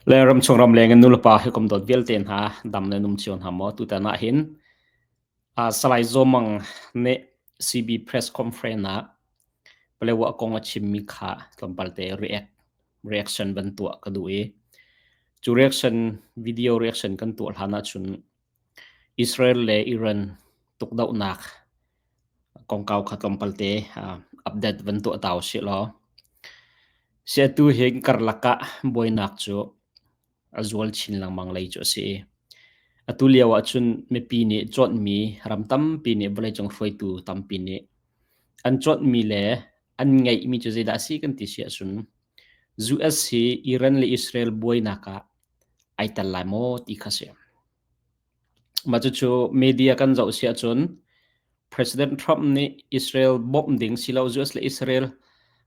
Le ramchung ramleng in nulepa hawikom dawt vialte hna dam le num cio hna maw tutan ah hin Salai Zaw Mang nih CB press conference ah Palewa kong a chimmi kha tlawmpal te react reaction van tuah ka duh i cu reaction video reaction kan tuah hlan ahcun Israel le Iran tukdohnak kongkau kha tlawmpal te update van tuah ta usih law siatu hi karlak ah buainak cu a zual chin lengmang lei cu a si i atu lio ahcun mipi nih cawnmi ram tampi nih vawleicung hruaitu tampi nih an cawnmi le an ngeihmi cu zeidah a si kan ti si ahcun US hi Iran le Israel buainak ah ai tel lai maw ti kha si. Mah cucu media kan zoh si ahcun President Trump nih Israel bawmh ding silo US le Israel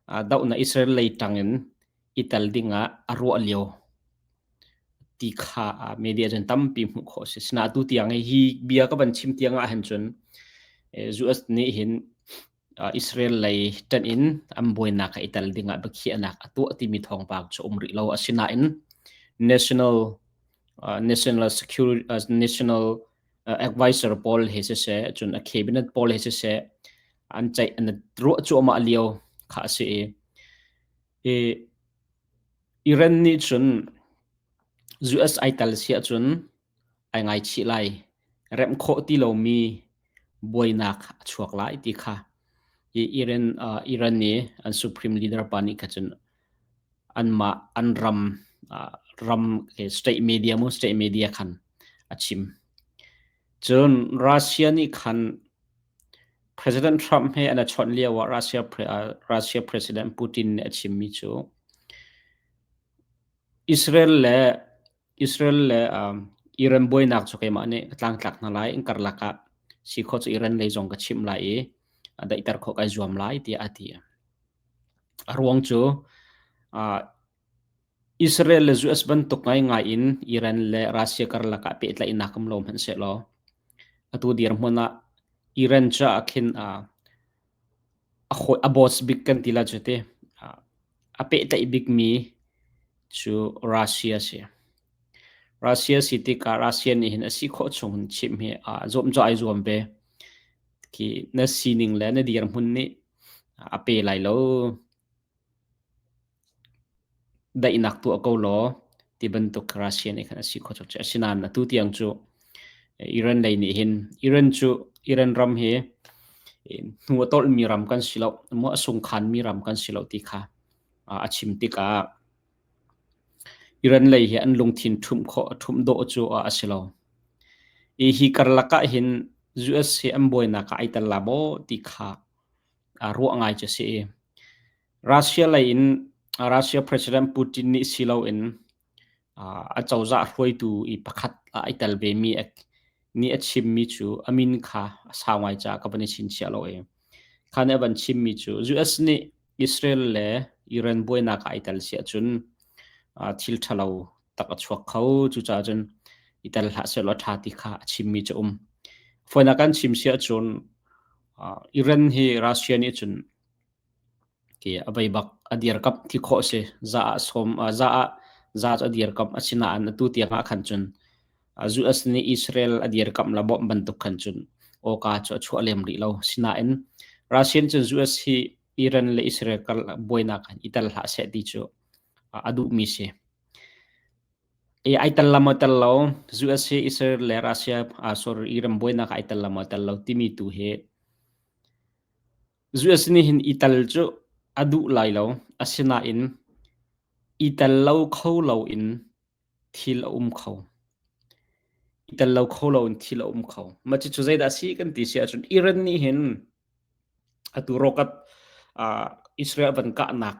dohnak Israel lei ṭang in i tel ding ah a ruah lio ti kha media cun tampi hmuh khawh a si. Sinain atu tiang hi bia ka van chim tiang ah hin cun US nih hin Israel lei ṭanh in an buainak ah i tel ding ah biakhiahnak a tuah timi thawngpang cu um rih lo. Asinain national national security national advisor pawl he siseh cun a cabinet pawl he siseh an ceih an ruah cuahmah lio kha a si i i Iran nih cun US ai tel si ahcun ai ngaichih lai. Remh khawh ti lomi buainak a chuak lai ti kha hi Iran, uh, Iran nih an supreme leader pa nih kha cun anmah an ram uh, ram state media mu state media khan a chim. Cun Russia nih khan President Trump he an i chawnh lio ah Russia, uh, Russia President Putin nih a chimmi cu Israel le Israel le um, Iran buainak cu keimah nih ka tlangtlak hna lai. In karlak ah si khawh cu Iran lei zong ka chimh lai i a daihter khawh kai zuam lai tiah a ti. A ruang cu uh, Israel le US bantuk ngaingai in Iran le Russia karlak ah pehtlaihnak um lo hmanhsehlaw atu dirhmun ah Iran caah khin uh, a hawi a boss bik kan ti la cu ti a pehtlaih bikmi cu Russia si. Russia si tikah Russia nih hin a si khawh chung in chimh hi a zuam cu ai zuam ve. Khi na sining le na dirhmun nih a pe lai lo. Daihnak tuah ko law ti bantuk Russia nih khan a si khawh cawk. Asinain atu tiang cu Iran lei nih hin Iran cu Iran ram hi hnu a tolhmi ram kan si lo, maw a sungkhanmi ram kan si lo ti kha a chim tikah Iran lei hi an lungthin ṭhumh khawh ṭhumh dawh cu a si lo. I hi karlak ah hin US hi an buainak ah ai tel la maw ti kha ruah ngai cu a si i Russia lei in Russia President Putin nih si loin a cozah hruaitu i pakhat ah ai tel vemi nih a chimmi cu a min kha a sau ngai caah ka van i chinchiah lo i kha nih a van chimmi cu US nih Israel le Iran buainak ah ai tel si ahcun thil ṭhalo tak a chuak kho cucaah cun i tel hlah sehlaw a ṭha ti kha a chimmi cu um. Fawinak kan chim si ahcun Iran hi Russia nih cun Ki a vei bak a dirkamh ti khawh a si. Za ah sawm za ah za cu a dirkamh asinain atu tiang ah khan cun US nih Israel a dirkamh la bawmh bantuk khan cun awka cu a chuah lem rih lo. Sinain Russian cun US hi Iran le Israel kar buainak ah i tel hlah seh ti cu a duhmi si. I ai tel la maw tel lo US hi Israel le Russia sorry Iran buainak ah ai tel la maw tel lo timi tu hi US nih hin i tel cu a duh lai lo. Asinain i tel lo kho loin thil a um kho. I tel lo kho loin thil a um kho. Mah cucu zeidah a si kan ti si ahcun Iran nih hin atu rocket uh, Israel van kahnak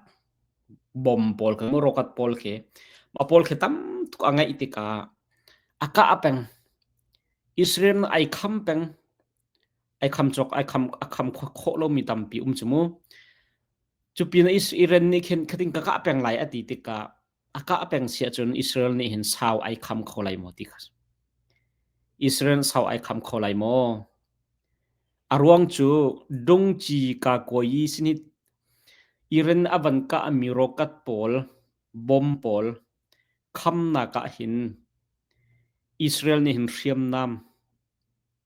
bom pawl kha rocket pawl khi mah pawl khi tam tuk a ngeih tikah a kah peng. Israel ai kham peng. Ai kham cawk ai kham a kham khawh lomi tampi um cu mu. Cu pin ah Iran nih khin khating ka kah peng lai a ti tikah a kah peng si ahcun Israel nih hin sau ai kham kho lai maw ti kha. Israel sau ai kham kho lai maw? A ruang cu dungci ka kawi sinit Iran a van kah mi rocket pawl, bomb pawl. khamnak ah hin Israel nih hin hriamnam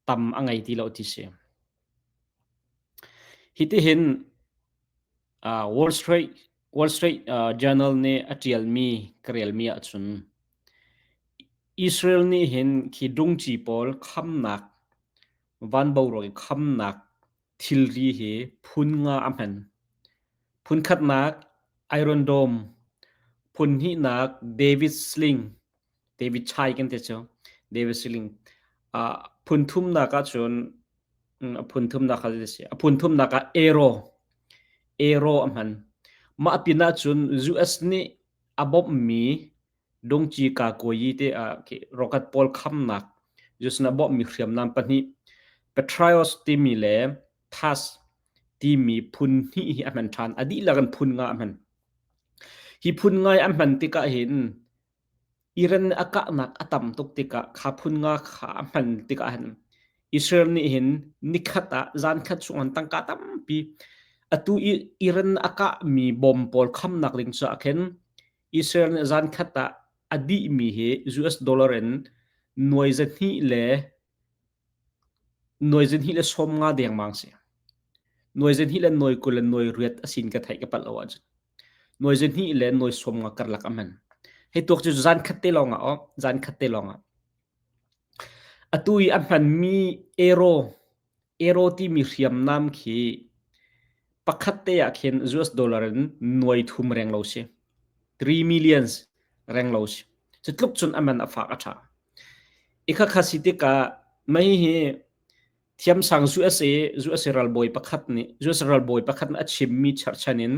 tam a ngei ti lo ti si. Hitihin Wall Street Wall Street Journal nih a ṭialmi ka relmi ahcun Israel nih hin khi dungci pawl khamnak van boruak i khamnak thilri hi phun nga a hman. Phun khatnak Iron Dome, phun hnihnak David Sling, David Chai kan ti cu, David Sling. Phun thumnak ahcun a phun thumnak kha a si. A phun thumnak ah Arrow, Arrow a hman. Mah pin ahcun US nih a bawmhmi Dungci Kakuayi te ah rocket pawl khamnak US nih a bawmhmi hriamnam pahnih Patriots timi le THAS timi phun hnih hi a hman ṭhan. A dihlak in phun nga a hman. Hi phun nga a hman tikah hin Iran nih a kahnak a tam tuk tikah kha phun nga kha a hman tikah hin Israel nih hin nikhat ah zankhat chung an tangka tampi atu i Iran a kahmi bom pawl khamnak ding caah khin Israel nih zankhat ah a dihmi hi US dollar in nuai zahnih le nuai zahnih le 50 dengmang si. Nuai zahnih le nuai 20 le nuai riat a sin ka theih ka palh lo ahcun. Nuai zahnih le nuai 50 karlak a hman. Hei tuak cu zan khat te lawng ah aw, zan khat te lawng ah. Atu i a hmanmi arrow Arrow timi hriamnam khi pakhat te ah khin US dollar in nuai thum reng lo si. 3 millions reng lo si. Cu tluk cun a man a fak a ṭha. I khakha si tikah mei hi thiamsang USA USA ralbawi pakhat nih USA ralbawi pakhat nih a chimmi cherhchan in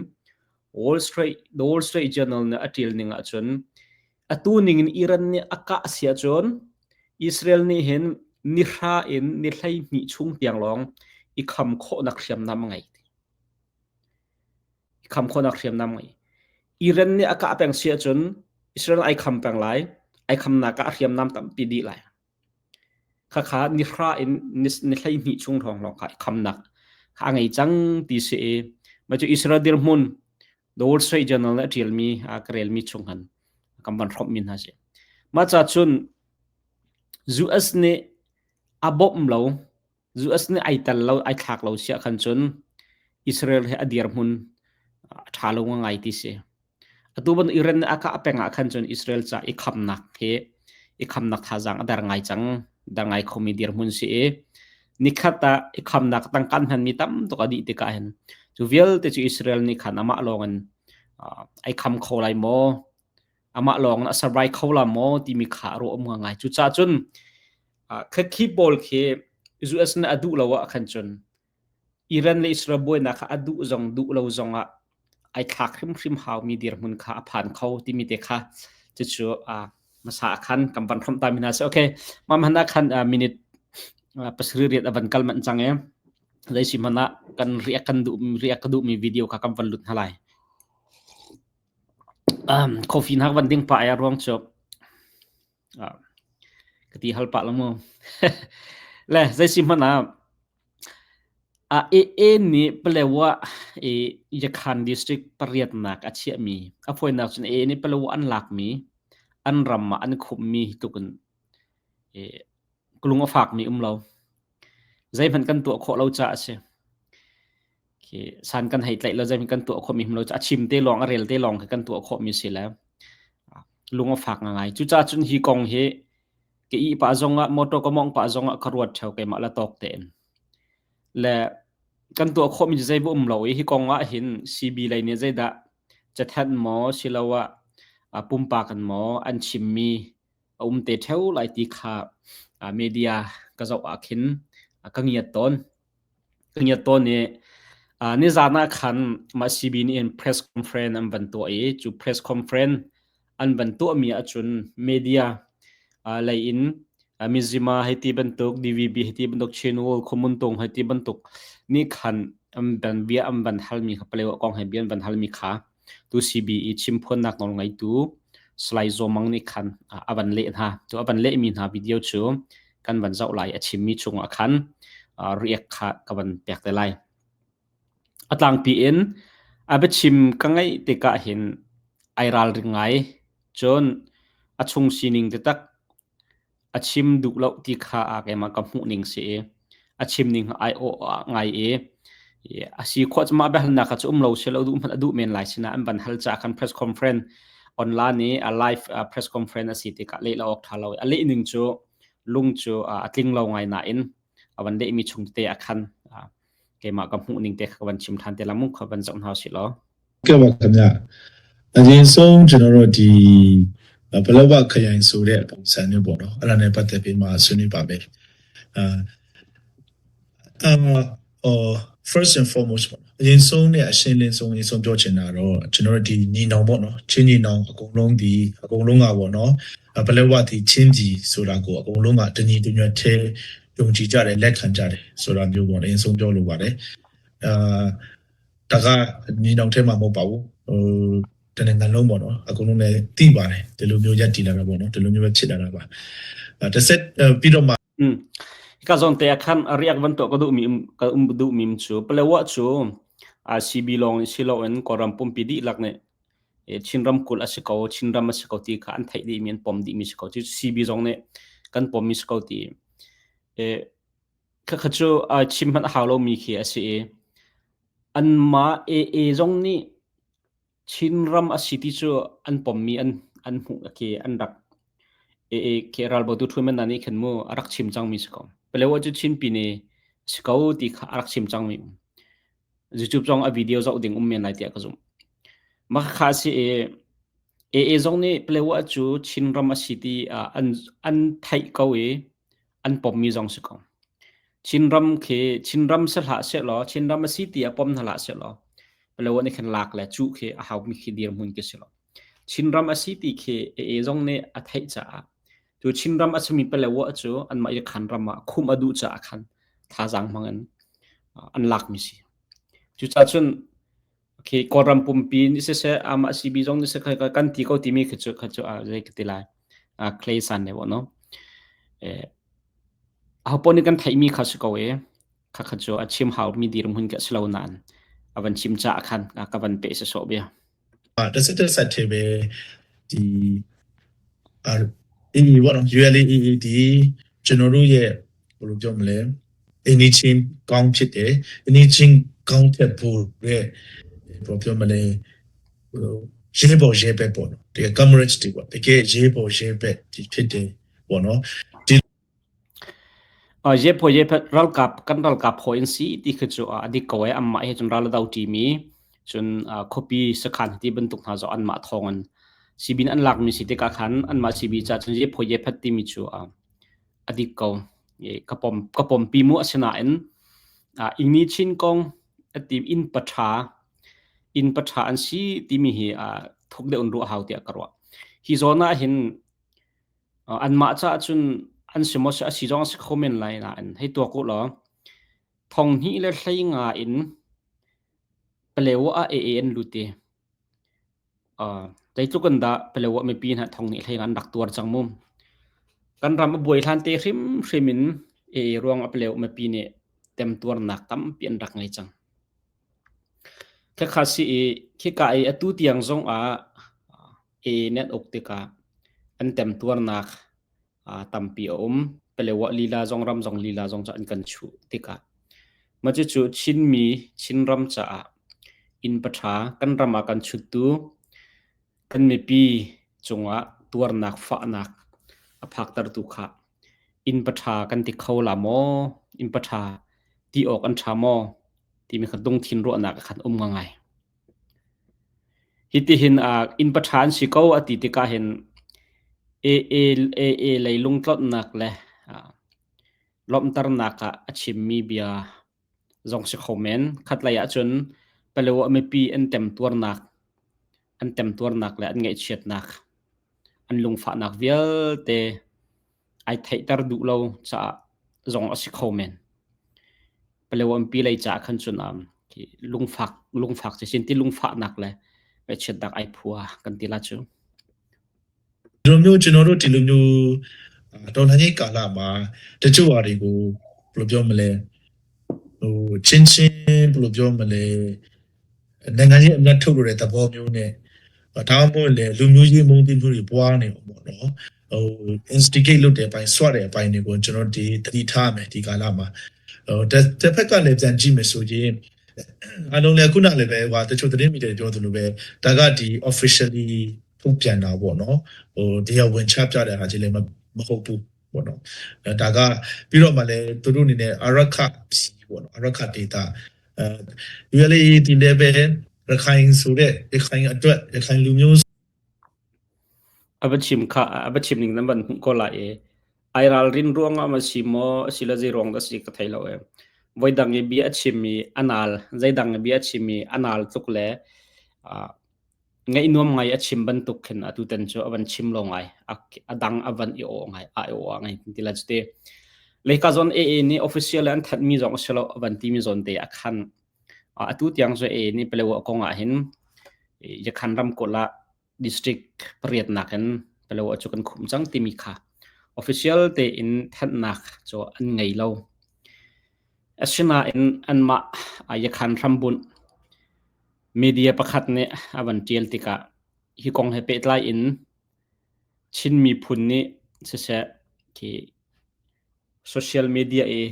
Wall Street The Wall Street Journal nih a ṭial ning ahcun atu ning in Iran nih a kah si ahcun Israel nih hin ni hra in ni 12 chung tiang lawng i kham khawhnak hriamnam a ngei. I kham khawhnak hriamnam a ngei. Iran nih a kah peng si ahcun Israel ai kham peng lai. Ai khamnak ah hriamnam tampi dih lai. Khakha ni hra in ni 12 chung hrawng lawng kha i khamnak kha a ngei cang ti si i mah cu Israel dirhmun The Wall Street Journal nih a ṭialmi a ka relmi chung han kan van hrawmhmi hna si. Mah ca cun US nih a bawmh lo, US nih ai tel lo, ai thlak lo siah khan cun Israel he a dirhmun a ṭha lo ngai ti si. Atu ban Iran nih a kah peng ah khan cun Israel ca i khamnak hi i khamnak thazaang a der ngai cang, der ngai khomi dirhmun si i nikhat ah i khamnak tangka an hmanmi tam tuk a dih tikah hin cu vialte cu Israel nih khan amah lawng in ai kham kho lai maw amah lawng in a survive kho la maw timi kha a ruah um ngai. Cucaah cun khi pawl khi US nih a duh lo ah khan cun Iran le Israel buainak kha a duh zong duh lo zong ah ai thlak hrimhrim haumi dirhmun kha a phan kho timi te kha cucu hmasa ah khan kan van hrawmh ta mi hna si. Okay, mah hmanh ah khan minute pasarih riat a van kal manh cang i zei si hmanh ah kan riak kan duh riak ka duhmi video kha kan van lut hna lai. Um, coffee hna van ding pah ai ruang cu ka ti hal pah lo mu. Le zei si hmanh ah AA nih Palewa i Yakhan district pariatnak a chiahmi a fawinak cun AA nih Palewa an lakmi an ram ah an khumhmi hi tluk in ka lung a fakmi um lo. Zeihmanh kan tuah khawh lo caah a si. Khi san kan hei tlaih lo zeihmanh kan tuah khawhmi um lo caah a chim te lawng a rel te lawng khi kan tuah khawhmi si le lung a fak ngai. Cucaah cun hi kong hi ka ih pah zongah motor ka mawngh pah zongah ka ruat theo keimah la tawk tein. Le kan tuah khawhmi cu zei va um lo i hi kong ah hin CB lei nih zeidah cathanh maw siloah pumpak in maw an chimmi a um te theo lai ti kha media ka zoh ah khin ka ngiat tawn. Ka ngiat tawn i nizan ah khan mah CB nih hin press conference an van tuah i cu press conference an van tuahmi ahcun media lei in Mizima hei ti bantuk, DVB hei ti bantuk, Chin World Khuamuntung hei ti bantuk nih khan an van bia an van halmi kha Palewa kong he bia an van halmi kha tu CB i chimphuannak nawl ngeitu Salai Zaw Mang nih khan a van leh hna. Cu a van lehmi hna video cu kan van zoh lai. A chimmi chungah khan react kha ka van pek te lai. A tlangpi in a biachim ka ngaih tikah hin ai ralring ngai. Cun. A chung sining taktak a chim duh lo ti kha keimah ka hmuh ning si i a chim ning ai awh ngai i a si khawh cu mah biahalnak kha cu um lo seh lo duh hmanh a duh men lai sinah an van hal caah khan press conference online i a live press conference a si tikah leh lo awk ṭha lo a leh ning cu lung cu a tling lo ngai nain a van lehmi chung tete ah khan keimah ka hmuh ning te kha ka van chim ṭhan te la mu kha van zoh hna usih law. ကဲ့ပါခင်ဗျအရင်ဆုံးကျွန်တော်တို့ဒီဘလော့ခရိုင်ဆိုတဲ့ပုံစံမျိုးပေါ့နော်အဲ့ဒါနဲ့ပတ်သက်ပြီးမှဆွေးနွေးပါမယ်အာအာ first and foremost ပေါ့အရင်ဆုံးနဲ့အရှင်းလင်းဆုံးအရင်ဆုံးပြောချင်တာတော့ကျွန်တော်တို့ဒီညီနောင်ပေါ့နော်ချင်းညီနောင်အကုန်လုံးဒီအကုန်လုံးကပေါ့နော်ဘလော့ဒီချင်းကြီးဆိုတာကိုအကုန်လုံးကတညီတညွတ်ထဲယုံကြည်ကြတယ်လက်ခံကြတယ်ဆိုတာမျိုးပေါ့အရင်ဆုံးပြောလိုပါတယ်အာဒါကညီနောင်ထဲမှာမဟုတ်ပါဘူးဟိုတနင်္ဂနွေလုံးပေါ့နော်အကုန်လုံးလည်းသိပါတယ်ဒီလိုမျိုးရက်တည်လာတာပေါ့နော်ဒီလိုမျိုးပဲဖြစ်လာတာပါတစ်ဆက်ပြီးတော့မှ Mm. Hika zawn te ah khan a riak van tuah ka duhmi ka um duhmi cu Palawa cu CB lawng in si loin Kawlram pumpi dihlak nih Chin ramkulh a si ko, Chinram a si ko ti kha an theih dihmi an pom dihmi si ko. Cu CB zong nih kan pommi si ko ti. Khakha cu chim hmanh a hau lomi khi a si i anmah AA zong nih Chinram a si ti cu an pommi an an hmuh khi an rak AA khi ralbawitu Ṭhuiman nih khan mu a rak chim cangmi si ko. Palewa cu Chin pine si ko ti kha a rak chim cangmi um. YouTube zong a video zoh ding um men lai tiah ka zumh. Mah kha si i AA zong nih Palewa cu Chinram a si ti an an theih ko i an pommi zong si ko. Chinram khi Chinram si hlah sehlaw Chinram a si ti ah pom hna hlah sehlaw Palawan nih khan lak le cuh khi a haumi khi dirhmun khi si lo. Chinram a si ti khi AA zong nih a theih caah cu Chinram a simi Palawa cu anmah i khan ram ah khum a duh caah khan thazaang hmang in an lakmi si. Cucaah cun khi Kawlram pumpi nih siseh amah CB zong nih siseh kan ti ko timi khi cu kha cu zei ka ti lai Clay San ne no. Eh aho nih kan theihmi kha si ko e kha kha cu a chim haumi dirhmun ka si lo nain a van chim caah khan ka van peh sawsawh bia. တစ်ဆက်တစ်ဆက်တည်းပဲဒီအေးပေါ့နော် ULA ဒီကျွန်တော်တို့ရဲ့ဘယ်လိုပြောမလဲအင်းချင်းကောင်းဖြစ်တယ်အင်းချင်းကောင်းတဲ့ပို့ရဲ့ဘယ်လိုပြောမလဲဟိုရေးပေါ်ရေးပဲပေါ့နော်တကယ် coverage တွေပေါ့တကယ်ရေးပေါ်ရေးပဲဒီဖြစ်တယ်ပေါ့နော်ဒီ Ye pho ye phat ralkap kan ralkap hawi an si ti khi cu a dik ko ai anmah he cun ral a do ṭimi cun khuapi sakhan ti bantuk hna zong anmah thawng in CB in an lakmi si tikah khan anmah CB ca cun ye pho ye phat timi cu a dik ko. Ka pom ka pompi mu asinain Ingni Chin kong a ti inn paṭha inn paṭha an si timi hi thuk deuh in ruah hau tiah ka ruah. Hi zawn ah hin Anmah caah cun an si maw a si zong a si kho men lai nain hei tuak u law thong hnih le hlei nga in Palewa ah AA an lut i zeitluk in dah Palewa mipi hna thong hnih hlei nga an rak tuar cang mu. Kan ram a buai hlan te hrimhrim in AA ruang ah Palewa mipi nih temtuarnak tampi an rak ngei cang. Khakha si i khika i atu tiang zong ah AA nih an uk tikah an temtuarnak tampi a um. Palewa lila zong ram zong lila zong cu an kan chuh tikah mah cucu Chinmi Chinram caah inn paṭha kan ram ah kan chuttu kan mipi cungah tuarnak fahnak a phaktertu kha inn paṭha kan ti kho la maw? Inn paṭha ti awk an ṭha maw? Timi kha lungthin ruahnak ah khan um ngai. Hitihin inn paṭha an si ko a ti tikah hin AA lei lungtlonhnak le lawmhternak ah a chimmi bia zong si kho men. Khatlei ahcun Palawa mipi an temtuarnak an temtuarnak le an ngaihchiatnak an lungfahnak vialte ai theihter duh lo caah zong a si kho men. Palawa-pi lei caah khan cun um, lungfak lungfak cisin ti lungfahnak le ngaihchiatnak ai phua kan ti la cu. ဒီလိုမျိုးကျွန်တော်တို့ဒီလိုမျိုးတော်လှန်ရေးကာလမှာတချို့ဟာတွေကိုဘယ်လိုပြောမလဲဟိုချင်းချင်းဘယ်လိုပြောမလဲနိုင်ငံရေးအမြတ်ထုတ်လို့တဲ့သဘောမျိုးနဲ့ ဒါမှမဟုတ်လေလူမျိုးရေးမုန်းတီးမှုတွေပွားနေအောင်ပေါ့နော်ဟို instigate လုပ်တဲ့အပိုင်းဆွတဲ့အပိုင်းတွေကိုကျွန်တော်ဒီတတိထားမယ်ဒီကာလမှာဟိုတစ်ဖက်ကလည်းပြန်ကြည့်မယ်ဆိုရင်အလုံးလည်းခုနလည်းပဲဟိုတချို့သတင်းမီဒီယာပြောသလိုပဲဒါကဒီ officially ထုတ်ပြန်တာပေါ့နော်ဟိုတရားဝင်ချပြတဲ့ဟာကြီးလည်းမဟုတ်ဘူးပေါ့နော်ဒါကပြီးတော့မှလည်းသူတို့အနေနဲ့အရခပြီပေါ့နော်အရခ data အဲ ULA ဒီ level ရခိုင်ဆိုတဲ့ရခိုင်အတွက်ရခိုင်လူမျိုး A va chim kha a va chim ning nan van hmuh ko lai i ai ralrin ruangah ma si maw asila zei ruang dah si ka thei lo ee. Voidang i bia a chimmi a naal zeidang i bia a chimmi a naal tuk le ngaih nuam ngai a chim bantuk khin atutan cu a van chim lo ngai. A dang a van i aw ngai a i aw ngai ti la cu te. Leika zawn AA nih official an thanhmi zong a si lo a van timi zawn te a khan. Atu tiang cu AA nih Palawa kong ah hin Yakhan ramkulh ah district pariatnak in Palawa cu kan khumh cang timi kha official tein thanhnak cu an ngei lo. Asinain anmah Yakhan hrambunh media pakhat nih a van ṭial tikah hi kong he pehtlai in Chin miphun nih siseh khi social media i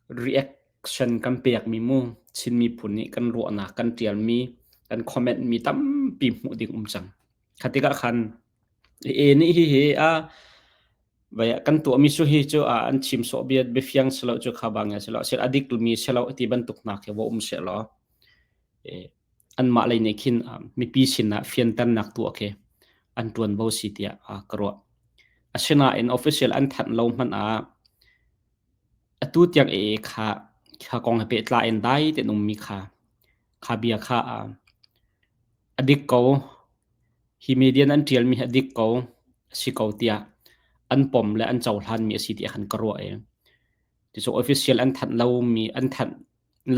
reaction kan pekmi mu Chin miphun nih kan ruahnak kan ṭialmi kan comment mi tampi hmuh ding um cang. Kha tikah khan e nih hihi a vai kan tuahmi su hi cu an chim sawh bia biafiang silo cu kha bang ya silo sel adik mi silo ti bantuk nak he wo um se law anmah lei nih khin mipi sinah fianternak tuah khi an ṭuanvo si tiah ka ruah. Asinain official an thanh lo hmanh ah atu tiang ee kha kha kong he pehtlai in dai tein ummi kha kha bia kha a dik ko hi media an ṭialmi hi a dik ko a si ko tiah an pom le an cohlanmi a si tiah khan ka ruah i ticu official an thanh lomi an thanh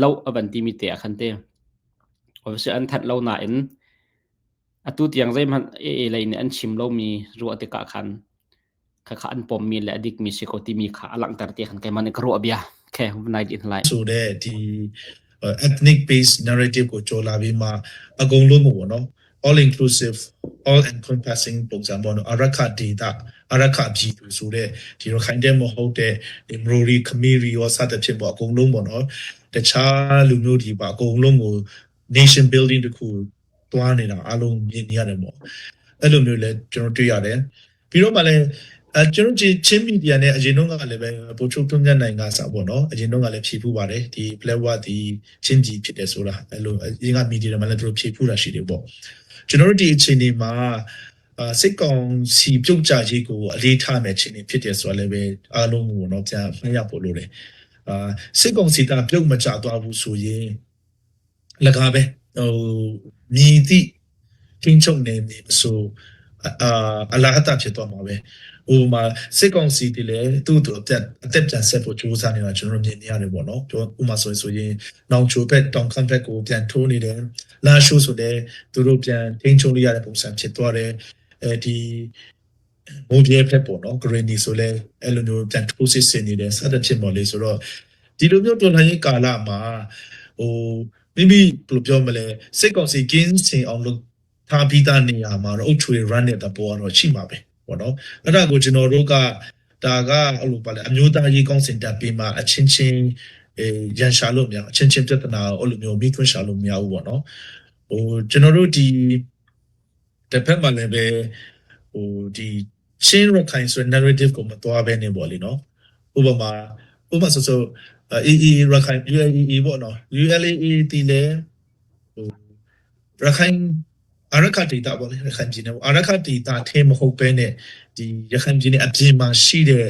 lo a van timi te ah khan te official an thanh lo nain atu tiang zeihmanh AA lei nih an chim lomi ruah tikah khan khakha an pommi le a dikmi si ko timi kha a langhter ti khan keimah nih ka ruah bia khe nai dih lai ဆိုတဲ့ဒီ ethnic based narrative ကိုကြော်လာပြီးမှအကုန်လုံးပေါ့နော် all inclusive all encompassing ပုံစံပေါ့နော်အရခဒေတာအရခပြည်သူဆိုတဲ့ဒီရခိုင်တဲ့မဟုတ်တဲ့ဒီမရိုရီခမီရီရောစသဖြင့်ပေါ့အကုန်လုံးပေါ့နော်တခြားလူမျိုးတွေပါအကုန်လုံးကို nation building တခုတွားနေတာအလုံးမြင်နေရတယ်ပေါ့အဲ့လိုမျိုးလဲကျွန်တော်တွေ့ရတယ်ပြီးတော့မှလည်းအဲကျွန်တော်ချင်းမီဒီယာနဲ့အရင်တုန်းကလည်းပဲပိုချုပ်ထွန်းမြတ်နိုင်ကစပေါ့နော်အရင်တုန်းကလည်းဖြေဖူးပါတယ်ဒီ Blackwa ဒီချင်းကြီးဖြစ်တယ်ဆိုတာအဲ့လိုအရင်ကမီဒီယာမှာလည်းသူတို့ဖြေဖူးတာရှိတယ်ပေါ့ကျွန်တော်တို့ဒီအခြေအနေမှာအာစိတ်ကောင်စီပြုတ်ကြရေးကိုအလေးထားမယ်အခြေအနေဖြစ်တယ်ဆိုတာလည်းပဲအားလုံးကိုတော့ပြန်မှတ်ရဖို့လိုတယ်အာစိတ်ကောင်စီတာပြုတ်မကြသွားဘူးဆိုရင်လကားပဲဟိုမြည်သည့်ချင်းချုပ်နေနေဆိုအာအလားအတာဖြစ်သွားမှာပဲဟိုမှာစစ်ကောင်စီတည်းလည်းသူ့သူအသက်အသက်ပြန်ဆက်ဖို့ကြိုးစားနေတာကျွန်တော်တို့မြင်နေရတယ်ပေါ့နော်ပြောဥမာဆိုရင်ဆိုရင်နောင်ချိုဘက်တောင်ခမ်းဘက်ကိုပြန်ထိုးနေတယ်လာရှိုးဆိုတဲ့သူတို့ပြန်ထိန်းချုပ်လို့ရတဲ့ပုံစံဖြစ်သွားတယ်အဲဒီမိုးပြဲဖက်ပေါ့နော်ဂရနီဆိုလဲအဲ့လိုမျိုးပြန်ထိုးစစ်ဆင်နေတယ်စသဖြင့်ပေါ့လေဆိုတော့ဒီလိုမျိုးတော်လှန်ရေးကာလမှာဟိုမိမိဘယ်လိုပြောမလဲစစ်ကောင်စီကင်းစင်အောင်လုပ်ထားပြီးသားနေရာမှာတော့အုတ်ချွေ run တဲ့တဘောတော့ရှိမှာပဲပေါ့နော်အဲ့ဒါကိုကျွန်တော်တို့ကဒါကအဲ့လိုပါလေအမျိုးသားရေးကောင်းစင်တက်ပြီးမှအချင်းချင်းအဲရန်ရှာလို့မရအချင်းချင်းပြဿနာကိုအဲ့လိုမျိုးမိခွန်းရှာလို့မရဘူးပေါ့နော်ဟိုကျွန်တော်တို့ဒီတစ်ဖက်မှာလည်းပဲဟိုဒီချင်းရခိုင်ဆို narrative ကိုမသွားဘဲနေပေါ့လေနော်ဥပမာဥပမာဆိုဆို AA ရခိုင် ULAA ပေါ့နော် ULAA တီလဲဟိုရခိုင်အရခဒေတာပေါ့လေရခိုင်ပြည်နယ်ပေါ့အရခဒေတာထဲမဟုတ်ဘဲနဲ့ဒီရခိုင်ပြည်နယ်အပြင်မှာရှိတဲ့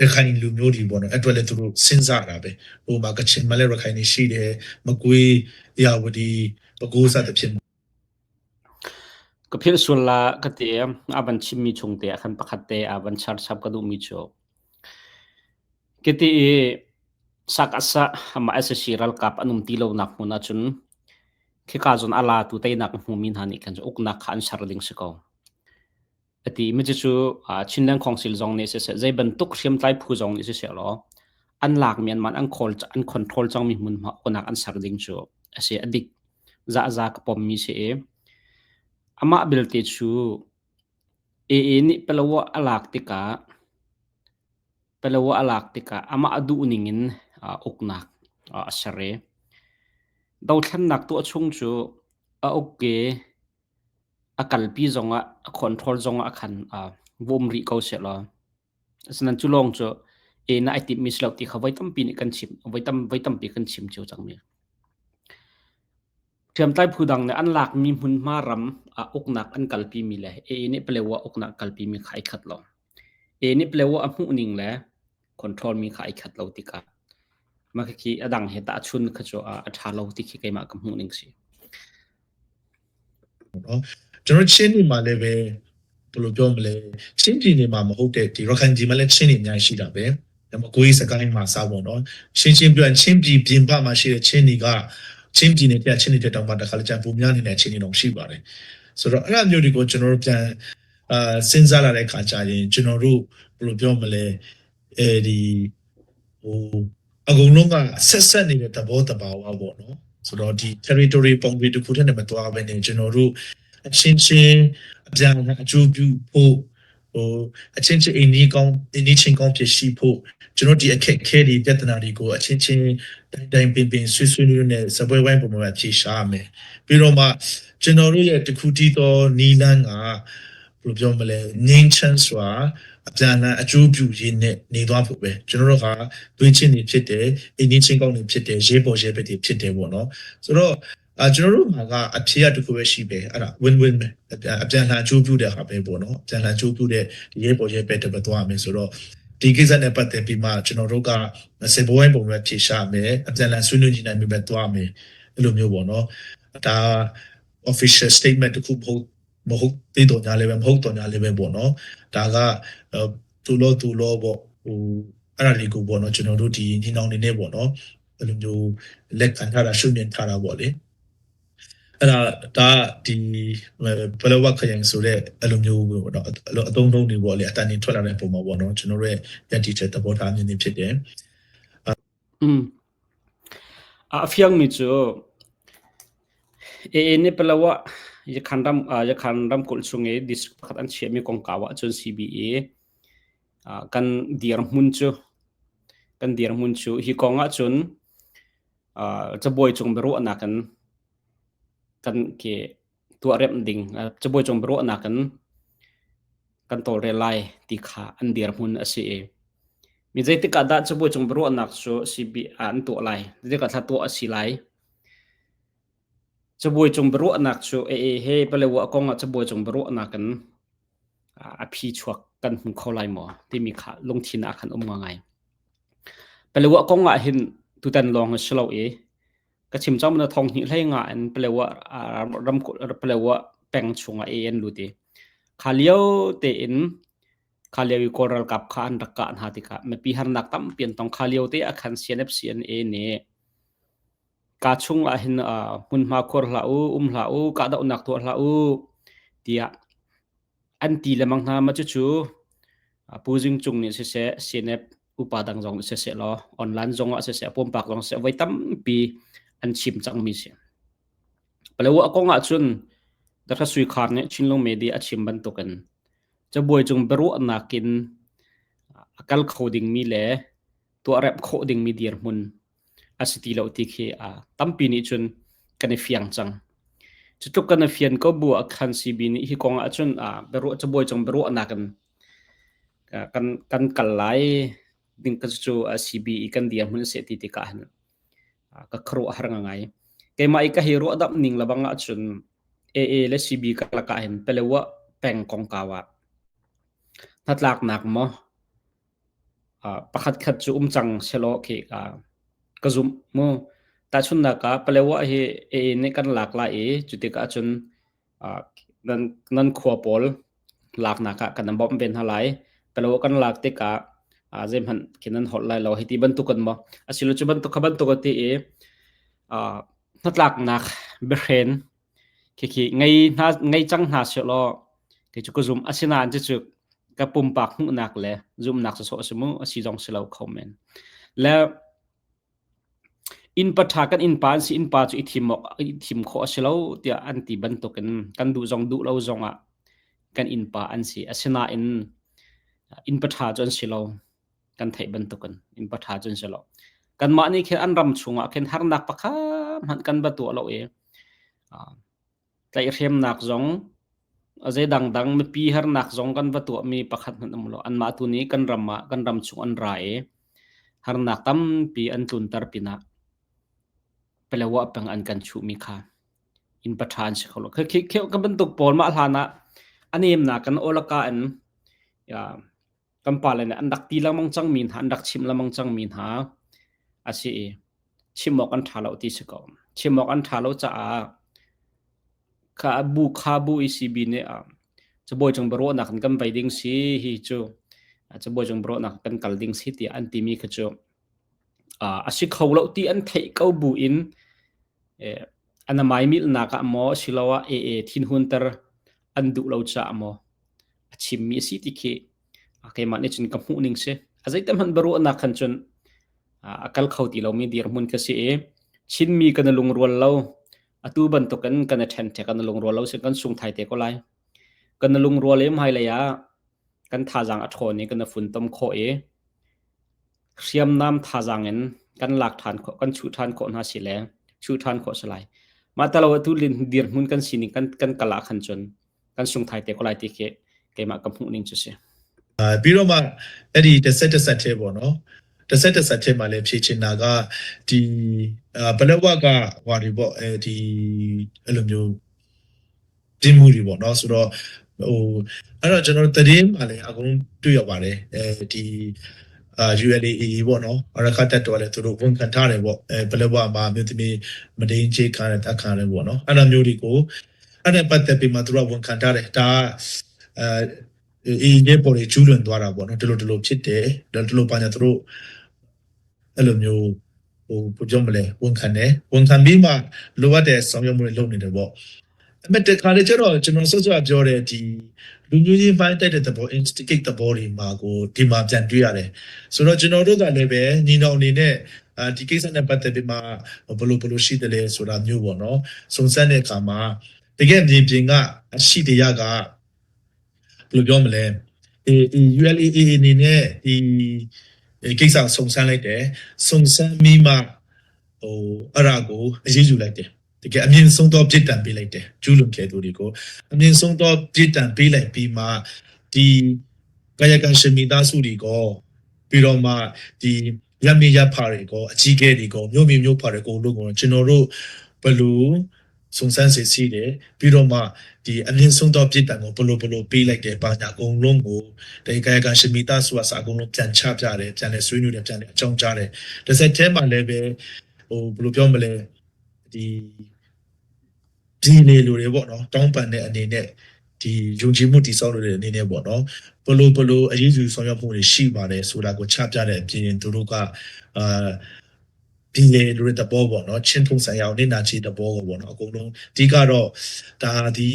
ရခိုင်လူမျိုးတွေပေါ့နော်အဲ့အတွက်လည်းသူတို့စဉ်းစားတာပဲဟိုမှာကချင်မှာလည်းရခိုင်နေရှိတယ်မကွေးရာဝတီပဲခူးစသဖြင့် Ka philh sual la ka ti a van chimmi chung te ah khan pakhat te a van char chap ka duhmi cu kiti i sak asa amah SSC ralkap an um ti lonak hmun ahcun khika zawn a latu teinak a hmumi hna nih khan uknak kha an ser ding si ko. Ati mi cu Chinland Council zong nih siseh zei bantuk hriamtlai phu zong nih siseh law an lakmi an man an khawl an control cangmi hmunhma uknak an ser ding cu a si a dik za za ka pommi si i. Amah belte cu AA nih Palawa a lak tikah Palawa a lak tikah amah a duh ning in uknak a ser i dothlennak tuah chung cu a uk i a kalpi zongah a control zongah khan va um rih ko sehlaw asinain cu lawng cu na ai timhmi si lo ti kha voi tampi nih kan chim voi tam voi tampi kan chim cio cangmi. Hriamtlai phu dang nih an lakmi hmunhma ram ah uknak an kalpimi le AA nih Palewa uknak kalpimi kha ai khat lo. AA nih Palewa a hmuh ning le control mi kha ai khat lo tikah mah khi a dang he tahchun kha cu a ṭha lo ti khi keimah ka hmuh ning si. ကျွန်တော်ချင်းနေမှာလည်းပဲဘယ်လိုပြောမလဲချင်းပြည်နယ်မှာမဟုတ်တဲ့ဒီရခိုင်ပြည်မှာလည်းချင်းတွေအများကြီးရှိတာပဲဒါမှကိုကြီးစကိုင်းမှာစပေါ့နော်ရှင်းရှင်းပြောရင်ချင်းပြည်ပြင်ပမှာရှိတဲ့ချင်းတွေကချင်းပြည်နယ်ပြချင်းတွေတောင်မှတခါလေကြံပုံများနေတဲ့ချင်းတွေတော့ရှိပါတယ်ဆိုတော့အဲ့ဒါမျိုးတွေကိုကျွန်တော်တို့ပြန်အာစဉ်းစားလာတဲ့အခါကျရင်ကျွန်တော်တို့ဘယ်လိုပြောမလဲအဲဒီဟိုအကုန်လုံးကဆက်ဆက်နေတဲ့သဘောတဘာဝပေါ့နော်ဆိုတော့ဒီ territory ပုံပြီးတစ်ခုတည်းနဲ့မသွားဘဲနဲ့ကျွန်တော်တို့အချင်းချင်းအပြန်အကျိုးပြုဖို့ဟိုအချင်းချင်းအိမ်နီးကောင်းအိမ်နီးချင်းကောင်းဖြစ်ရှိဖို့ကျွန်တော်ဒီအခက်ခဲတွေပြဿနာတွေကိုအချင်းချင်းတိုင်းတိုင်းပင်ပင်ဆွေးဆွေးနွေးနဲ့စပွဲဝိုင်းပုံမှာဖြေရှားမယ်ပြီးတော့မှကျွန်တော်တို့ရဲ့တခုတည်းသောနီလန်းကဘယ်လိုပြောမလဲငင်းချမ်းစွာအပြန်အလှန်အကျိုးပြုရင်းနဲ့နေသွားဖို့ပဲကျွန်တော်တို့ကသွေးချင်းတွေဖြစ်တယ်အိမ်နီးချင်းကောင်းတွေဖြစ်တယ်ရေးပေါ်ရေးဘက်တွေဖြစ်တယ်ပေါ့နော်ဆိုတော့အာကျွန်တော်တို့မှာကအဖြေရတခုပဲရှိပဲအဲ့ဒါ win win ပဲအပြန်အလှန်အကျိုးပြုတဲ့ဟာပဲပေါ့နော်အပြန်အလှန်အကျိုးပြုတဲ့ဒီရေးပေါ်ရေးဘက်တွေပဲသွားမယ်ဆိုတော့ဒီကိစ္စနဲ့ပတ်သက်ပြီးမှကျွန်တော်တို့ကစေဘဝိုင်းပုံပဲဖြေရှာမယ်အပြန်အလှန်ဆွေးနွေးညှိနှိုင်းပြီးပဲသွားမယ်အဲ့လိုမျိုးပေါ့နော်ဒါ official statement တခုမဟုတ်မဟုတ်သေးတော်ညာလည်းပဲမဟုတ်တော်ညာလည်းပဲပေါ့နော်ဒါကသူလို့သူလို့ပေါ့ဟိုအဲ့ဒါလေးကိုပေါ့နော်ကျွန်တော်တို့ဒီညီနောင်နေနေပေါ့နော်အဲ့လိုမျိုးလက်ခံထားတာရှုမြင်ထားတာပေါ့လေအဲ့ဒါဒါဒီဘလဝခရိုင်ဆိုတဲ့အဲ့လိုမျိုးပေါ့နော်အဲ့လိုအသုံးလုံးတွေပေါ့လေအတန်တွေထွက်လာတဲ့ပုံမှာပေါ့နော်ကျွန်တော်တို့ရဲ့ယက်တီချက်သဘောထားမြင်နေဖြစ်တယ် อืมa fiangmi cu AA nih Palawa Yakhan ram Yakhan ramkulh chung i district pakhat an chiahmi kongkau ahcun CBA kan dirhmun cu kan dirhmun cu hi kong ahcun cabuai cung biaruahnak in kan ke tuahremh ding cabuai cung biaruahnak in kan tawlrel lai ti kha an dirhmun a si i mi zeitik ah dah cabuai cung biaruahnak cu CB ah an tuah lai zeitik ah thla tuah a si lai cabuai cung biaruahnak cu AA he Palewa kong ah cabuai cung biaruahnak in a phi chuak kan hmu kho lai maw timi kha lungthin ah khan um ngai Palewa kong ah hin tutan lawng a si lo i ka chim cang na thong hnih hlei nga in Palewa ram Palewa peng chungah e an lut i kha lio tein kha lio i Kawl ralkap kha an rak kah hna tikah mipi harnak tampi an tong kha lio te ah khan CNF CNA nih ka chung ah hin hmunhma khuar hlah u um hlah u kahdohnak tuah hlah u tiah an ti lengmang hna. Mah cucu Pu Zing Cung nih siseh, CNF upa dang zong nih siseh law online zong ah siseh, pumpak zong siseh voi tampi an chim cangmi si. Palawa kong ahcun Dr. Sui Khar nih Chinlung Media a chim bantukin cabuai cung biaruahnak in a kal kho dingmi le tuahremh khawh dingmi dirhmun a si ti lo ti khi tampi nih cun kan i fiang cang. Cutluk kan i fian ko bu ah khan CB nih hi kong ahcun biaruah cabuai cung biaruahnak in kan kan kal lai ding ka cu CB i kan dirhmun a si ti tikah hin ka khuaruah har ngai. Keimah i ka hi ruahdamh ning lebang ahcun AA le CB karlak ah hin Palewa peng kongkau ah hnatlaknak maw Pakhatkhat cu um cang sehlaw khi ka zumh mu. Tahchunhnak ah Palewa hi AA nih kan lak lai i cutikah cun nan, nan khua pawl laknak ah kan bawmh ve hna lai. Palewa kan lak tikah zeihmanh khi nan holh lai lo hei ti bantuk in maw asilo cu bantuk kha bantuk a ti i hnatlaknak biahren Khikhi ngei hna ngei cang hna sehlaw kei cu ka zum. Asinain cucu ka pumpak hmuhnak le zumhnak sawsawh a si mu, a si zong si lo kho men. Le Innpa ṭha kan innpa an si, innpa cu i thim awk i thim khawh a si lo tiah an ti bantukin kan duh zong duh lo zongah kan innpa an si. Asinain innpa ṭha cu an si lo. Kan theih bantukin innpa ṭha cu an si lo. Kanmah nih khin an ram chungah khin harnak pakhat hmanh kan va tuah lo i tlaihhremnak zong a zei dangdang mipi harnak zong kan va tuahmi pakhat hmanh um lo. Anmah tu nih kan ram ah kan ram chung an ra i harnak tampi an tlunter pinah Palawa peng an kan chuhmi kha innpa ṭha an si kho lo. Khi ka bantuk pawl mah hlan ah a nemnak kan awlaka in kan pale nih an rak ti lengmang cangmi hna, an rak chimh lengmang cangmi hna a si i chim awk an ṭha lo ti si ko. Chim awk an ṭha lo caah kha bu kha bu ECB nih cabuai cung biaruahnak in kan vei ding si hi cu cabuai cung biaruahnak kan kal ding si tiah an timi kha cu a si kho lo ti an theih ko bu in an amai milnak ah maw asiloah AA thinhunter an duh lo caah maw a chimmi a si ti khi keimah nih cun ka hmuh ning si. A zeitik hmanh biaruahnak khan cun a kal kho ti lomi dirhmun ka si i Chinmi kan i lungrual lo. Atu bantukin kan i ṭhenṭhek kan i lungrual lo sin kan sung thai te ko lai. Kan i lungrual i hmailei ah kan thazaang a ṭhawn i kan i funtom khawh i hriamnam thazaang in kan lak ṭhan khawh, kan chuh ṭhan khawh hna si le chuh ṭhan khawh si lai. Mah talo atu dirhmun kan sining kan kan kal ah khan cun kan sung thai te ko lai ti khi keimah ka hmuh ning cu si. ပြီးတော့မှအဲ့ဒီတစ်ဆက်တစ်ဆက်တည်းပေါ့နော်တစ်ဆက်တစ်ဆက်တည်းမှာလည်းဖြည့်ချင်တာကဒီဘလက်ဝကဟွာတွေပေါ့အဲဒီအဲ့လိုမျိုးပြင်းမှုတွေပေါ့နော်ဆိုတော့ဟိုအဲ့တော့ကျွန်တော်တို့သတင်းမှာလည်းအကုန်လုံးတွေ့ရပါတယ်အဲဒီအာ ULAA ပေါ့နော်အရခတက်တော်လည်းသူတို့ဝန်ခံထားတယ်ပေါ့အဲဘလက်ဝမှာမြို့သမီးမဒင်းချေခါတဲ့တက်ခါတယ်ပေါ့နော်အဲ့လိုမျိုးတွေကိုအဲ့ဒါပတ်သက်ပြီးမှသူတို့ဝန်ခံထားတယ်ဒါအဲအေးရဲ့ပေါ်တွေကျူးလွန်သွားတာပေါ့နော်ဒီလိုဒီလိုဖြစ်တယ်ဒီလိုပါညာသူတို့အဲ့လိုမျိုးဟိုဘယ်ပြောမလဲဝန်ခံတယ်ဝန်ခံပြီးမှလိုအပ်တဲ့ဆောင်ရွက်မှုတွေလုပ်နေတယ်ပေါ့အမေတခါလေကျတော့ကျွန်တော်ဆော့ဆော့ပြောတယ်ဒီလူမျိုးချင်းပိုင်းတိုက်တဲ့သဘော instigate သဘောတွေမှာကိုဒီမှာပြန်တွေ့ရတယ်ဆိုတော့ကျွန်တော်တို့ကလည်းပဲညီနောင်အနေနဲ့အာဒီကိစ္စနဲ့ပတ်သက်ပြီးမှဘလို့ဘလို့ရှိတယ်လဲဆိုတာမျိုးပေါ့နော်စုံစမ်းတဲ့အခါမှာတကယ်မြေပြင်ကအရှိတရားကဘယ်လိုပြောမလဲအေး ULAA အနေနဲ့ဒီကိစ္စစုံစမ်းလိုက်တယ်စုံစမ်းပြီးမှဟိုအဲ့ဒါကိုအရေးယူလိုက်တယ်တကယ်အမြင့်ဆုံးသောပြစ်ဒဏ်ပေးလိုက်တယ်ကျူးလွန်ခဲ့သူတွေကိုအမြင့်ဆုံးသောပြစ်ဒဏ်ပေးလိုက်ပြီးမှဒီကာယကံရှင်မိသားစုတွေကိုပြီးတော့မှဒီရမီရဖာတွေကိုအကြီးအကဲတွေကိုမြို့မီမြို့ဖာတွေကိုလို့ကိုကျွန်တော်တို့ဘလို့စုံစမ်းစစ်ဆေးတယ်ပြီးတော့မှဒီအမြင့်ဆုံးသောပြစ်ဒဏ်ကိုဘလို့ဘလို့ပေးလိုက်တယ်ပါညာအကုန်လုံးကိုဒီကာယကံရှင်မိသားစုကစာအကုန်လုံးပြန်ချပြတယ်ပြန်လဲဆွေးနွေးတယ်ပြန်လဲအကြောင်းကြားတယ်တစ်ဆက်တည်းမှာလည်းပဲဟိုဘလို့ပြောမလဲဒီဒီနေလူတွေပေါ့နော်တောင်းပန်တဲ့အနေနဲ့ဒီယုံကြည်မှုတည်ဆောက်လို့တဲ့အနေနဲ့ပေါ့နော်ဘလို့ဘလို့အရေးယူဆောင်ရွက်မှုတွေရှိပါတယ်ဆိုတာကိုချပြတဲ့အပြင်သူတို့ကအာဒီလေလူတွေတဘောပေါ့နော်ချင်းထုံဆိုင်အောင်နေနာချီတဘောကိုပေါ့နော်အကုန်လုံးအဓိကတော့ဒါဒီ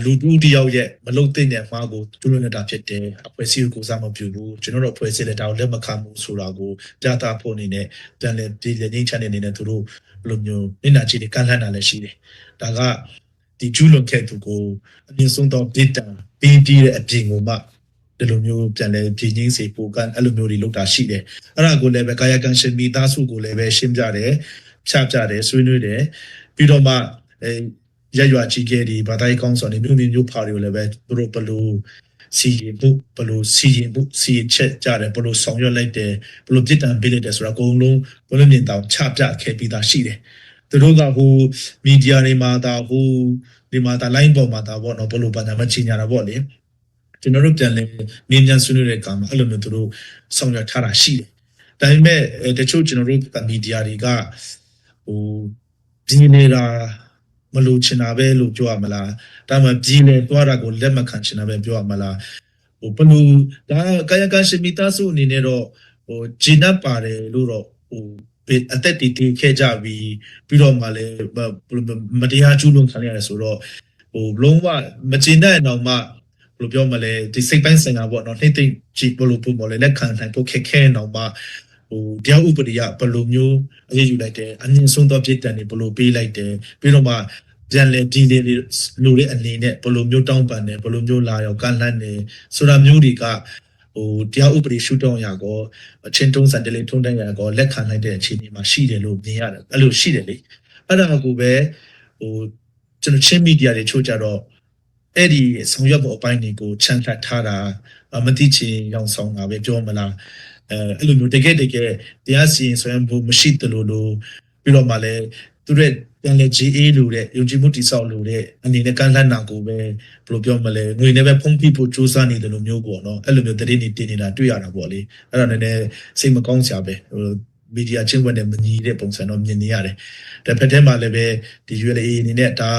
လူတူတယောက်ရဲ့မလုတ်တဲ့ညမှာကိုကျူးလွန်နေတာဖြစ်တယ်အဖွဲ့အစည်းကိုစားမပြုဘူးကျွန်တော်တို့အဖွဲ့အစည်းလည်းဒါကိုလက်မခံဘူးဆိုတာကိုပြသဖို့အနေနဲ့ပြန်လဲဒီလက်ငင်းချတဲ့အနေနဲ့သူတို့ဘယ်လိုမျိုးနေနာချီတွေကန်လှမ်းတာလည်းရှိတယ်ဒါကဒီကျူးလွန်ခဲ့သူကိုအမြင့်ဆုံးသောပြစ်ဒဏ်ပေးပြီးတဲ့အပြင်ကိုမှဒီလိုမျိုးပြန်လဲပြည်ငင်းစေပိုကန်အဲ့လိုမျိုးတွေလုပ်တာရှိတယ်အဲ့ဒါကိုလည်းပဲကာယကံရှင်မိသားစုကိုလည်းပဲရှင်းပြတယ်ဖြပြတယ်ဆွေးနွေးတယ်ပြီးတော့မှအဲရက်ရွာကြီးကဲဒီဘာသာရေးကောင်းဆောင်တွေမြို့မြို့ဖာတွေကိုလည်းပဲသူတို့ဘလို့စီရင်မှုဘလို့စီရင်မှုစီရင်ချက်ကြတယ်ဘလို့ဆောင်ရွက်လိုက်တယ်ဘလို့ပြစ်ဒဏ်ပေးလိုက်တယ်ဆိုတာအကုန်လုံးဘလို့မြင်တောင်ချပြခဲ့ပြီးသားရှိတယ်သူတို့ကဟိုမီဒီယာတွေမှာဒါဟိုဒီမှာဒါ line ပေါ်မှာဒါပေါ့နော်ဘလို့ဘာသာမချင်ညာတာပေါ့လေကျွန်တော်တို့ပြန်လဲမြင်မြန်ဆွေးနွေးတဲ့အခါမှာအဲ့လိုမျိုးသူတို့ဆောင်ရွက်ထားတာရှိတယ်။ဒါပေမဲ့တချို့ကျွန်တော်တို့မီဒီယာတွေကဟိုပြည်နေတာမလို့ချင်တာပဲလို့ပြောရမလား။ဒါမှပြည်နေသွားတာကိုလက်မခံချင်တာပဲပြောရမလား။ဟိုဘလို့ဒါကာယကံရှင်မိသားစုအနေနဲ့တော့ဟိုဂျင်းနပ်ပါတယ်လို့တော့ဟိုအသက်တည်တည်ခဲ့ကြပြီးပြီးတော့မှလည်းမတရားကျူးလွန်ခံရတယ်ဆိုတော့ဟိုလုံးဝမကျင်တဲ့အောင်မှဘယ်လိုပြောမလဲဒီစိတ်ပိုင်းဆိုင်ရာပေါ့နော်နှိမ့်သိမ့်ကြည့်ဘယ်လိုပုံပေါ်လဲလက်ခံနိုင်ဖို့ခက်ခဲအောင်မှ ဟိုတရားဥပဒေကဘယ်လိုမျိုးအရေးယူလိုက်တယ်အမြင့်ဆုံးသောပြည်တန်တွေဘယ်လိုပေးလိုက်တယ်ပြီးတော့မှပြန်လဲပြည်လေလူတဲ့အနေနဲ့ဘယ်လိုမျိုးတောင်းပန်တယ်ဘယ်လိုမျိုးလာရောကန့်လန့်တယ်ဆိုတာမျိုးတွေကဟိုတရားဥပဒေရှုထောင့်ရကောအချင်းတုံးစံတလေးထုံးတန်းရကောလက်ခံလိုက်တဲ့အခြေအနေမှာရှိတယ်လို့မြင်ရတယ်အဲ့လိုရှိတယ်လေအဲ့ဒါကိုပဲဟိုကျွန်တော်ချင်းမီဒီယာတွေချို့ကြတော့အဲ့ဒီဆောင်ရွက်ဖို့အပိုင်းတွေကိုချန်လှပ်ထားတာမသိချင်ရောင်ဆောင်တာပဲပြောမလားအဲအဲ့လိုမျိုးတကယ်တကယ်တရားစီရင်ဆွမ်းဖို့မရှိတလို့လို့ပြီးတော့မှလည်းသူတို့ပြန်လဲ GA လို့တဲ့ယုံကြည်မှုတိဆောက်လို့တဲ့အနေနဲ့ကန့်လန့်တာကိုပဲဘယ်လိုပြောမလဲငွေနဲ့ပဲဖုံးပြဖို့စူးစမ်းနေတယ်လို့မျိုးပေါ့နော်အဲ့လိုမျိုးတရင်နေတင်နေတာတွေ့ရတာပေါ့လေအဲ့တော့နည်းနည်းစိတ်မကောင်းစရာပဲဟိုမီဒီယာချင်းဝက်နဲ့မညီတဲ့ပုံစံတော့မြင်နေရတယ်တစ်ဖက်ထဲမှာလည်းပဲဒီ ULA အနေနဲ့ဒါ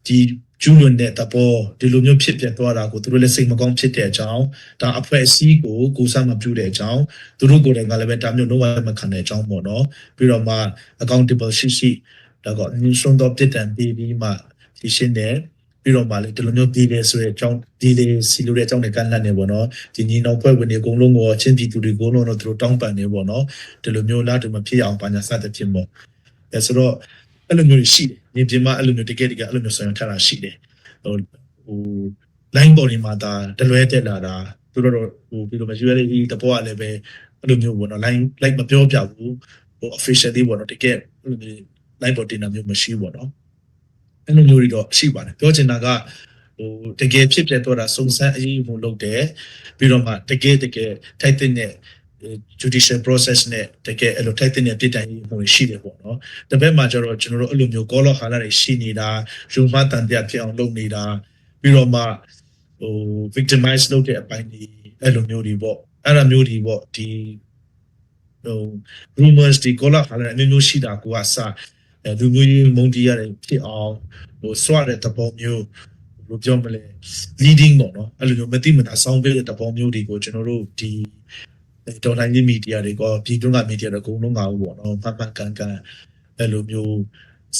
ဒီကျူးလွန်တဲ့သဘောဒီလိုမျိုးဖြစ်ပျက်သွားတာကိုသူတို့လည်းစိတ်မကောင်းဖြစ်တဲ့အကြောင်းဒါအဖွဲ့အစည်းကိုကိုစားမပြုတဲ့အကြောင်းသူတို့ကိုယ်တိုင်ကလည်းပဲဒါမျိုးလုံးဝမခံတဲ့အကြောင်းပေါ့နော်ပြီးတော့မှ accountable ရှိရှိဒါကညဆုံးတော့ပြစ်ဒဏ်ပေးပြီးမှဖြည့်ရှင်းတယ်ပြီးတော့မှလည်းဒီလိုမျိုးပြည်တယ်ဆိုတဲ့အကြောင်းဒီလေစီလိုတဲ့အကြောင်းတွေကန်လှမ်းနေပေါ့နော်ဒီညီနောင်ဖွဲ့ဝင်တွေအကုန်လုံးကိုချင်းပြည်သူတွေအကုန်လုံးတော့သူတို့တောင်းပန်နေပေါ့နော်ဒီလိုမျိုးလားဒီမဖြစ်အောင်ပါညာစသဖြင့်ပေါ့အဲဆိုတော့အဲ့လိုမျိုးတွေရှိတယ်ညီပြင်မှာအဲ့လိုမျိုးတကယ်တကယ်အဲ့လိုမျိုးဆောင်ရွက်ထားတာရှိတယ်ဟိုဟို line ပေါ်နေမှာဒါတလွဲတက်လာတာသူတို့တော့ဟိုပြီးတော့ ULA တဘောကလည်းပဲအဲ့လိုမျိုးပေါ့နော် line like မပြောပြဘူးဟို officially ပေါ့နော်တကယ်အဲ့လိုမျိုး line ပေါ်တင်တာမျိုးမရှိဘူးပေါ့နော်အဲ့လိုမျိုးတွေတော့ရှိပါတယ်ပြောချင်တာကဟိုတကယ်ဖြစ်ပြတော့တာစုံစမ်းအရေးယူမှုလုပ်တယ်ပြီးတော့မှတကယ်တကယ်ထိုက်တဲ့ judicial process နဲ့တကယ်အဲ့လိုထိုက်တဲ့ပြည်တိုင်မှုတွေရှိတယ်ပေါ့နော်တပတ်မှာကျတော့ကျွန်တော်တို့အဲ့လိုမျိုးကောလောဟာလာတွေရှိနေတာရုံမတန်ပြဖြစ်အောင်လုပ်နေတာပြီးတော့မှဟို victimize လုပ်တဲ့အပိုင်းဒီအဲ့လိုမျိုးတွေပေါ့အဲ့လိုမျိုးတွေပေါ့ဒီဟို rumors ဒီကောလာဟာလာအမျိုးမျိုးရှိတာကိုကစအဲလူမျိုးကြီးမုန်းတီးရတယ်ဖြစ်အောင်ဟိုစွတဲ့သဘောမျိုးဘယ်လိုပြောမလဲ leading ပေါ့နော်အဲ့လိုမျိုးမတိမတာဆောင်းပေးတဲ့သဘောမျိုးတွေကိုကျွန်တော်တို့ဒီတော်လိုင်းကြီးမီဒီယာတွေကပြည်တွင်းကမီဒီယာတွေအကုန်လုံးကပေါ့နော်မှန်မှန်ကန်ကန်အဲ့လိုမျိုး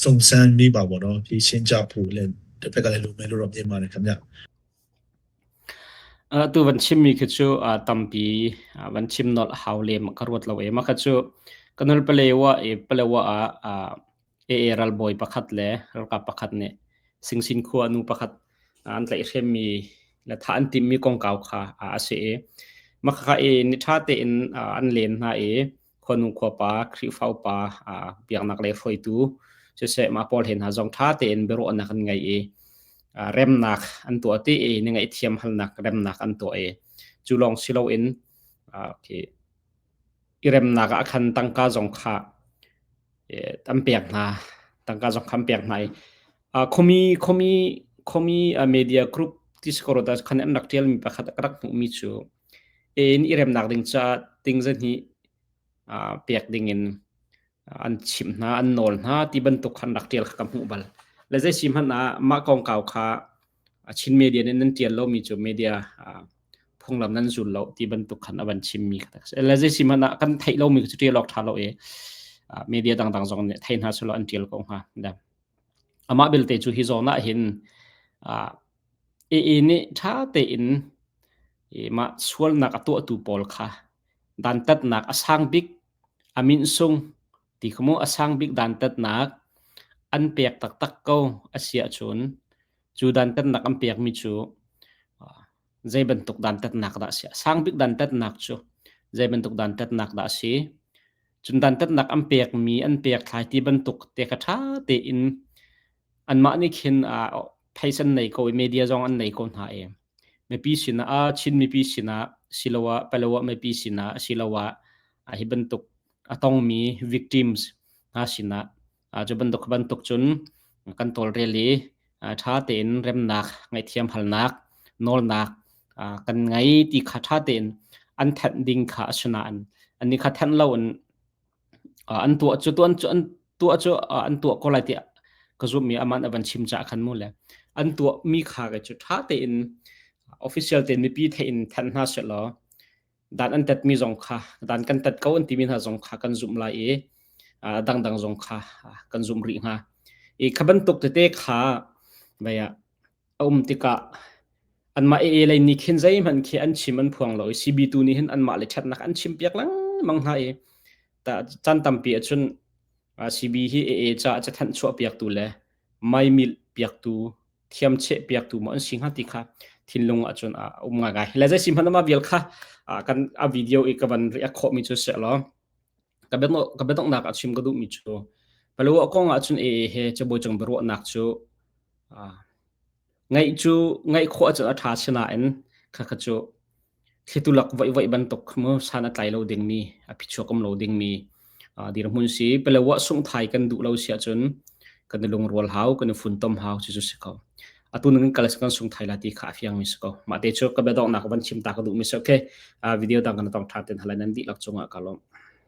စုံစမ်းမိပါပေါ့နော်ဖြည့်ရှင်းကြဖို့လည်းတစ်ဖက်ကလည်းလိုမယ်လို့တော့မြင်ပါတယ်ခင်ဗျ Tu van chimmi khi cu tampi van chim nolh hau lem ka ruat lo e. Mah kha cu ka nul Palewa i Palewa ah AA ralbawi pakhat le ralkap pakhat nih Singsin khua nu pakhat an tlaihhremmi le thah an timhmi kongkau kha a si i mah khakha i ni ṭha tein an len hna i khuanu khuapa Khrihfa upa biaknak lei hruaitu siseh mah pawl he hna zong ṭha tein biaruahnak an ngei i remnak an tuah ti i ni ngaihthiam halnak remnak an tuah i cu lawng si loin i remnak ah khan tangka zong kha an pek hna tangka zong kha an pek hna i khuami khuami khuami media group ti si ko rua khan an rak ṭialmi pakhat ka rak hmuhmi cu in i remnak ding caah ting zahnih pek dingin an chimh hna an nawl hna ti bantuk khan rak ṭial kha ka hmuh bal. Le zei si hmanh ah mah kongkau kha Chin media nih nan ṭial lomi cu media phunglam nan zul lo ti bantuk khan a van chimmi kha tak si. Le zei si hmanh ah kan theih lomi cu ṭial awk ṭha lo i media dangdang zong nih thei hna selaw an ṭial ko hnga. Amah belte cu hi zawn ah hin AA nih ṭha tein mah sualnak a tuahtu pawl kha dantatnak a sang bik a minsung ti kha mu a sang bik dantatnak an pek taktak ko a si ahcun cu dantatnak an pekmi cu zei bantuk dantatnak dah a si? A sang bik dantatnak cu zei bantuk dantatnak dah a si? Cun dantatnak an pekmi an pek thlai ti bantuk te kha ṭha tein anmah nih khin phaisa an nei ko i media zong an nei ko hna i mipi sinah Chin mipi sinah siloah Palawa mipi sinah asiloah hi bantuk a tongmi victims hna sinah cu bantuk bantuk cun kan tawlrel i ṭha tein remnak ngaihthiam halnak nawlnak kan ngei ti kha ṭha tein an thanh ding kha a si nain annih kha thanh lo in an tuah cu tuan cu an tuah cu an tuah ko lai tiah ka zumh i aman a van chim caah khan mu le an tuah mi kha cu ṭha tein official tein mipi theih in thanh hna sehlaw dan an tat mi zong kha dan kan tat ko an timi hna zong kha kan zumh lai i dangdang zong kha kan zumh rih hnga i kha bantuk tete kha vei ah a um tikah anmah AA lei nih khin zeihmanh khi an chim an phuang lo i CB tu nih hin anmah le ṭhatnak an chim piak lengmang hna i. Caan tampi ahcun CB hi AA caah cathanh chuahpiaktu le maimilh piaktu, thiamcheh piaktu maw an si hnga ti kha thinlung ahcun a um ngaingai. Le zei si hmanh ah mah vial kha kan a video i ka van react khawhmi cu si law ka biadonghnak ah chim ka duhmi cu Paluah kong ahcun AA he cabuai cung biaruahnak cu Ngaih cu ngaih khawh ahcun a ṭha sinain khakha cu thlitu lak voihvoih bantuk mu san a tlai lo dingmi, a phichuak um lo dingmi dirhmun si. Palawa sungthai kan duh lo si ahcun kan i lungrual hau, kan i funtom hau cu cu si ko. Atu ning kal kan sungthai la ti kha a fiangmi si ko. Mah te cu ka biadonghnak van chim ta ka duhmi si. Okay, video dang kan tong ṭhan ten halai nan dihlak cungah ka lawm.